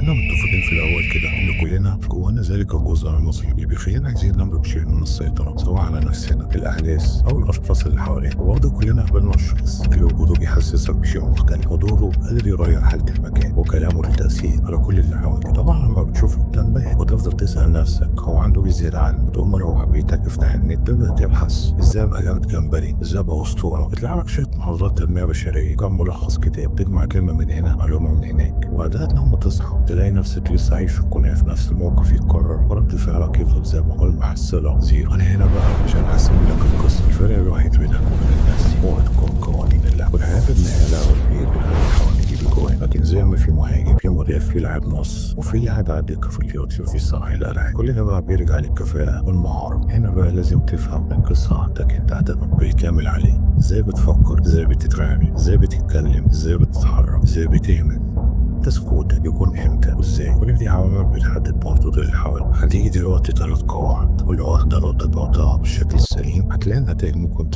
خلينا متفقين في الاول كده ان كلنا جوانا ذلك الجزء المظلم اللي بيخلينا عايزين نملك شيء من السيطرة، سواء على نفسنا، الاحداث او الاشخاص اللي حوالينا. وبرضه كلنا قابلنا الشخص اللي وجوده بيحسسك بشيء مختلف، حضوره قادر يغير حاله المكان، وكلامه له تاثير على كل اللي حواليه. طبعا لما بتشوفه بتنبهر وتفضل تسال نفسك هو عنده ايه زيادة عنه. تقوم مروح بيتك، افتح النت، تبدا تبحث ازاي ابقى جامد جمبري، ازاي ابقى اسطوره. بتلاقي لك شوية محاضرات تنمية بشريه، كم ملخص كتاب، تجمع كلمة من هنا، معلومة من هناك. وبعدها لما تصحى تلاقي نفسك لسه عايش في الكنافه، نفس الموقف يتكرر ورد فعلك يفضل زي ما هو، المحصلة zero. انا هنا بقى عشان احسن لك القصه. الفرق الوحيد بينك وبين الناس دي هو اتقان قوانين اللعب. والحياة في النهاية لعبه كبير بتحاول نجيب جوان، لكن زي ما في مهاجم، في مدافع، في لاعب نص، وفي لاعب على الدكة في اليوتيوب، وفي صانع الالعاب. كل ده بقى بيرجع للكفاءه والمهاره. هنا بقى لازم تفهم القصة عندك انت هتبقى بالكامل عليه. ازاي بتفكر، ازاي بتتعامل، ازاي بتتكلم، ازاي بتتحرك، ازاي بتهمل تسكوتك يكون امتى وازاي. كل دي عوامل بتحدد مردود اللي حواليك. هتيجي دلوقتي ثلاث قواعد، ولو واحدة لو طبقتها بالشكل السليم هتلاقي النتائج ممكن